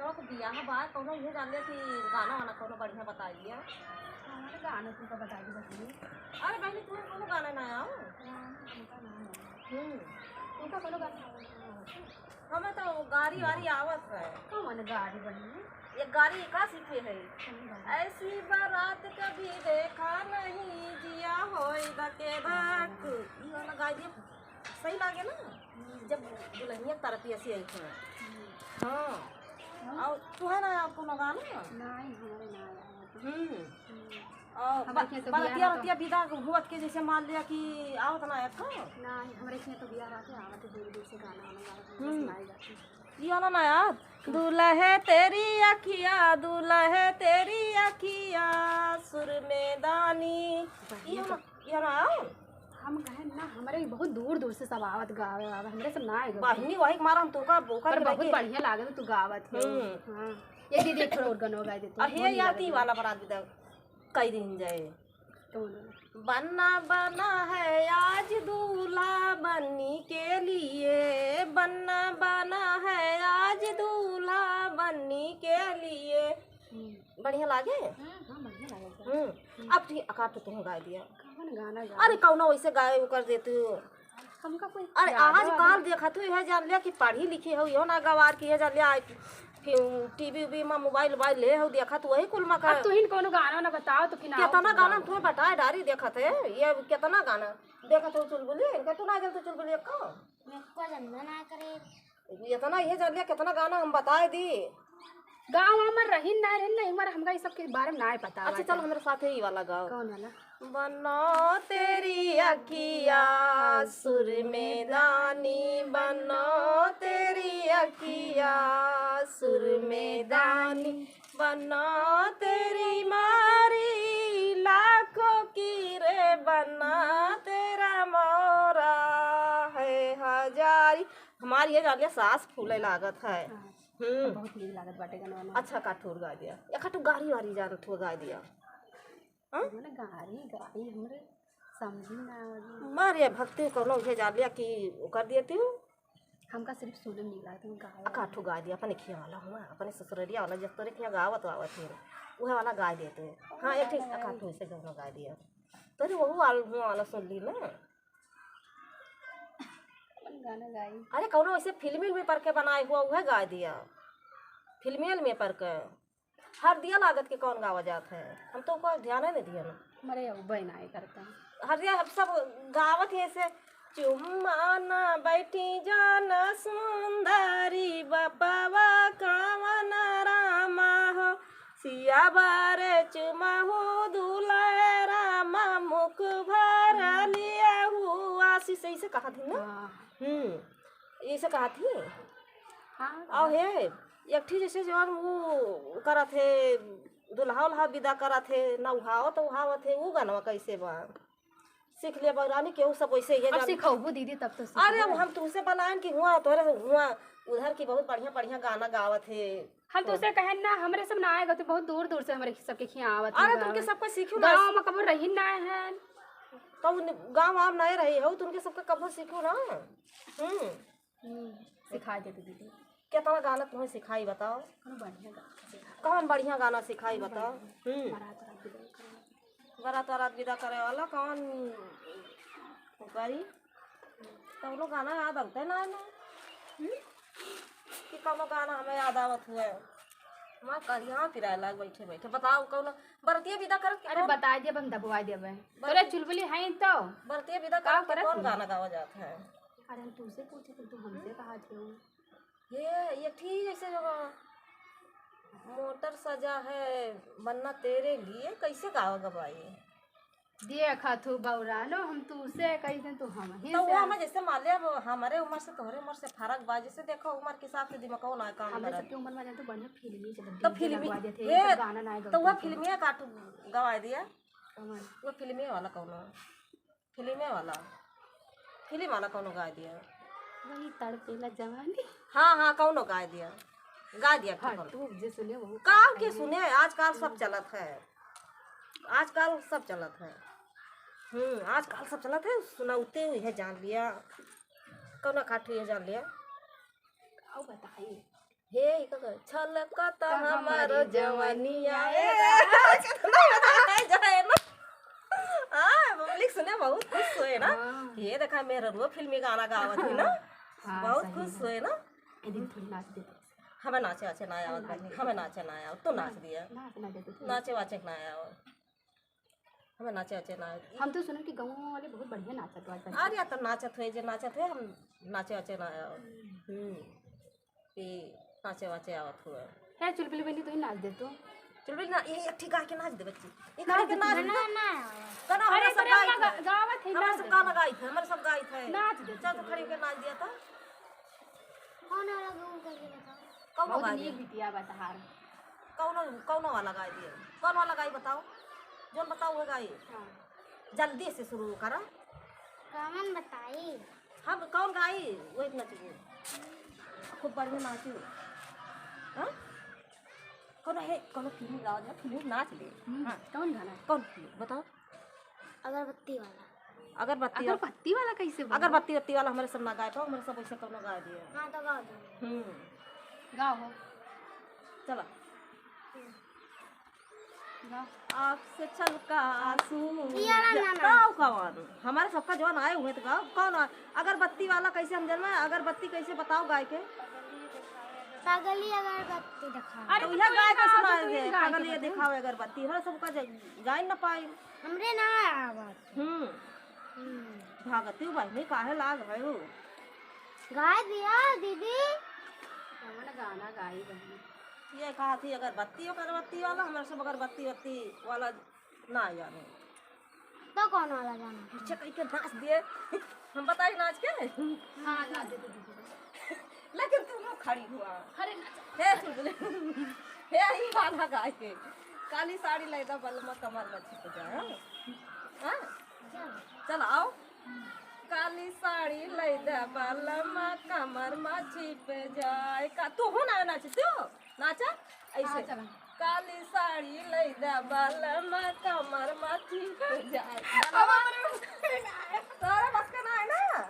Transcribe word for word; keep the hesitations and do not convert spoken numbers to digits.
तो बियाह बा, कौनो इहे जान लिया कि गाना वाना कौनो बढ़िया बताई दिया। कौन गाना तुमका बताई दी बहिनी? अरे बहिनी, तुम्हें कौनो गाना ना आओ? गाना हमका ना आओ। हम्म। तुमका कौनो गाना आवत है? हमें तो गाड़ी वाड़ी आवत है। कौन गाड़ी बहिनी? ये गाड़ी का सीखे है? कौन गाड़ी? ऐसी बारात कभी देखा नहीं, जिया होई धके धक। ये वाला गाड़ी सही लागे ना, जब दुल्हनिया तरफ ऐसी आई थी। हाँ। हाँ। और तू है ना, आपको ना गाना? नहीं, हमारे ना आया है। हम्म। हम्म। और हमारे ब-, यहाँ तो बरतिया बियाह रतिया विदा हुआ के जैसे मान लिया कि आओ तो ना आपको? नहीं, हमारे यहाँ तो बियाह रहते आवत है, दूर दूर से गाना वाना गावत है, हम्म। सुनाई जाती है। ये वाला ना याद, दुल्हे तेरी अखिया, दुल्हे तेरी अखिया, सुर में दानी। ये वाला, ये वाला आओ। हम कहे ना, हमरे बहुत दूर दूर से सब आवत गावे, आवे, हमरे सब ना आए गावे। बहिनी, वही के मारा हम तोका बोका पर के बहुत लेके बढ़िया लागत तू गावत हो। हम्म। हाँ। ये दीदी, एक ठो और गाना गा दे तू, अरे, बहुत याद नीक ही लागत। वाला बना दे, कई दिन जाए। कौन वाला? बन्ना बना है आज दूल्हा बन्नी के लिए, बन्ना बना है आज दूल्हा बन्नी के लिए। हम्म। बढ़िया लागे? हाँ, हाँ, बढ़िया लागे। हम्म। हम्म। अब ठीक, अका तो तुम गा दिया। कौन गाना गा? अरे, कौनो वैसे गाए वो कर देती हो। हमका कोई अरे, याद आज वाला काल देखा तू, यह जान लिया कि पढ़ी लिखी हो, यो ना गवार की, यह जान लिया, आज फिर टीवी उवी में मोबाइल वोबाइल ले हो, देखा तू वही कुल में का। अब तुहिन कौनो गाना ना बताओ तो फिर आओ केतना तू गाना गाओ। तुम्हें बताए डारी देखत है, ये केतना गाना देखत हो चुलबुली, इनका तू ना जल तो चुलबुली को। मैं को जंदा ना करे। इतना ये जान लिया, कितना गाना हम बताए दी। गाँव हमर रहिन ना रहिन ना, हमर, हमका ई सब के बारे में ना पता अच्छा, बाटे। चल, हमरे साथे ई वाला गाओ। कौन वाला? बनो तेरी अखिया सुर में दानी, बनो तेरी अखिया सुर में दानी, बनो तेरी मारी लाखों की रे, बना तेरा मोरा है हजारी। हमार ये जान लिया, साँस फूले लागत है। हाँ, हम्म। बहुत नीक लागत बाटे गाना वाना। अच्छा, का ठोर गा दिया, एक ठो गारी वारी जान ठोर गा दिया। हाँ? मने गारी, गारी हमरे समझी ना आवे। मारे भक्ति कौनो उठे जा लिया कि वो कर दिए तू। हमका सिर्फ सुने में नीक लागत, हम गावे आ, का ठो गा दिया, अपने खिया वाला हुआ, अपने ससुररिया वाला, जब तोरे खिया गावत वावत है, उहे वाला गा दिए तू। हाँ, एक ठो का ठो से गाना गा दिया। तोरे वहू वाल-, हुआ वाला सुन ली ना। कौन गाना गाई? अरे, कौनो ऐसे फिल्मी में पर के बनाए हुआ, उहे गा दिया। फिल्मी में पर के। हरदिया लागत के कौन गावा जात है? हम तो ओकर ध्यान नहीं दिया ना। मरे अब बहनाई करता। हरदिया अब सब गावत है ऐसे, चुम्मा ना बैठी जाना सुंदरी, बपवा कवन रामा हो, सिया बारे चुमहु दुलहे रामा, मुख भर लिया हुआ। ऐसे, ऐसे कहा थी ना? हाँ। हम्म, ऐसे कहा थी। हाँ, और हाँ। हे, एक ठी जैसे जवन वो करत है, दुल्हा उल्हा विदा करत है, ना उहावत उहावत है, वो गानवा कैसे बा? सीख ले बा रानी, केहू सब वैसे ही है अब जान। सिखौबू दीदी, तब तो अरे, अब सीखबे। हम तुमसे बनाएन कि हुआ, तोरे हुआ उधर की बहुत बढ़िया बढ़िया गाना गावत है। हम तो। तुमसे कहेन ना, हमरे सब ना आए गए, तो बहुत दूर दूर से हमरे सबके खिया आवत अरे, है तुमके गावे। सबको सीखू ना। गाँव में कबो रही ना है। तो उन गाँव वाँव नहीं रही हो, तुमके सबके कबो सीखू ना। हम्म। हम्म, सिखाई देते दीदी। केतना गाना तुम्हें सिखाई बताओ? कौन बढ़िया गाना सिखाई? कौन बढ़िया गाना सिखाई कौन बताओ? बढ़िया? हम्म। बारात, बारात विदा करे। बारात, बारात विदा करे वाला कौन करी? कौनो गाना याद आवते ना है ना। हम्म? कि कौनो गाना हमें याद आवत हुए। हमार करिया पिराए लाग बैठे बैठे। बताओ कौनो बरतिया विदा करत के अरे कौन? बताई दिया, हम दबवाई देबे। बरतिया तोरे चुलबुली हैं तो। बरतिया विदा का करत के करत कौन हूँ? गाना गावा जात है? अरे हम तुमसे पूछे थे, तू हमसे कहा थे। ये, ये ठीक जैसे जो मोटर सजा है बन्ना तेरे लिए, कैसे गावा गवाई? देखा थू बौरानो, हम तुसे कैसे तू हम ही तो से। वो हमें जैसे मान लिया, वो हमारे उम्र से तोहरे उम्र से फर्क बा, जैसे देखो उम्र के हिसाब से दिमाग ना काम हमरे करत। सबके उम्र में जान तो बढ़िया फिल्मी चलत, तो DJ फिल्मी, लगवा देते, ये ये सब गाना ना तो वो गवाते। फिल्मिया काट गवा दिया। कौन? वो फिल्मी वाला कौन? फिल्मे वाला, फिल्म वाला कौनो गाय दिया। वही तड़पेला जवानी। हाँ, हाँ, कौनो गाय दिया, गाय दिया, हाँ, कौनो। तू जे सुने वो गाँव के सुने, आजकल सब चलत है, आजकल सब चलत है। हम्म, आजकल सब चलत है, सुनौते हुई है, जान लिया, कौनो काठू है, जान लिया। आओ बताई। हे, ई का कहे? छलकत त हमार हमार जवनिया, जवनिया, ए ए राजा। राजा, कितना मजा आ जाए ना। हाँ, पब्लिक सुने बहुत खुश होए ना। हाँ। ये देखा, मेहररुआ फिल्मी गाना गावत ही ना। हाँ, बहुत सही खुश में। होए ना। ए दिन थोड़ी नाच देते। हमें नाचे वाचे ना आवत बहिनी, हमें नाचे ना आवत, तू नाच दिया। नाच ना देते तू। नाचे वाचे ना आवत। हमें नाचे वाचे ना आवत। हम तो सुने कि गाँव वाले बहुत बढ़िया नाचत वाचत। अरे, तो नाचत हुए, जे नाचत हुए, हम नाचे वाचे ना आवत। हम्म। हम्म। कि नाचे वाचे आवत हुए। हे चुलबुली बहिनी, तू ही नाच दे तू। चुलबुली ना, ये एक ठे गा के नाच दे बच्ची। ये नाच गा के दे, नाच दे। ना, ना। गाना अरे, हमरा सब तोरे गाइत अपना है। गा-, गावत है, हमरा नाच सब दे। गाना गाइत है, हमरा सब गाइत है। नाच दे। चल, तो खड़ी होके नाच दिया तो। कौन वाला गाऊं करके बताओ। कौनो बहुत गाई नीक दे। बिटिया बा तहार। कौनो, कौनो वाला गाई दिए। कौन वाला गाई बताओ? जोन बताओ वो गाई। हाँ। जल्दी से शुरू करा। कौन बताई? हम कौन गाई? वही नाचिए। खूब बढ़िया नाची। हाँ? कौनो है, कौनो फिल्म गाओ जा, फिल्म नाच ले। हम्म, हाँ। कौन गाना? कौन फिल्म? बताओ। अगरबत्ती वाला। अगरबत्ती वाला। अगरबत्ती वाला कैसे बोले? अगरबत्ती, बत्ती वाला हमारे सब ना गाए पाओ, हमारे सब वैसे कौनो गाए दिए। हाँ, तो गाओ तुम। हम्म। गाओ हो। चला। हम्म। गाओ। आँख से छलका आंसू। ये वाला ना, ना। गाओ कौन? हमारे सबका जौन आए हुए तो गाओ। कौन आ-, अगरबत्ती वाला कैसे हम जन्मा? अगरबत्ती कैसे बताओ गाय के? पगली अगरबत्ती दिखा। अरे तो तो यह तू गाय ही के गा, सुना तो तू ही दे, गा के पगली ये बता। दिखाओ अगरबत्ती। हमारे सबका ज-, गाय न पाई। हमरे ना आवत। हम्म। हम्म। भागती हूँ बहिनी, काहे लाग है वो? गाय दिया दीदी। कौन गाना गाई बहिनी? ये कहा थी अगरबत्ती, अगरबत्ती वाला, हमारे सब अगरबत्ती, बत्ती वाला ना जाने। तो कौन वाला गाना? अच्छा, कहीं के नाच दिए। हम बताई नाच के? हाँ, नाच दे, दे, दे, दे। लेकिन तू ना खड़ी हुआ। अरे, नाच। हे चुलबुली। हे, ई वाला गाय के। काली साड़ी लैदा बलमा कमर में छिप जाए, हाँ? हाँ? चल, आओ। काली साड़ी लैदा बलमा कमर में छिप जाए। का, तू हो ना नाच, तू? नाचा, ऐसे। हाँ, चला। काली साड़ी लैदा बलमा कमर में छिप जाए। अब हमरे तोरा बस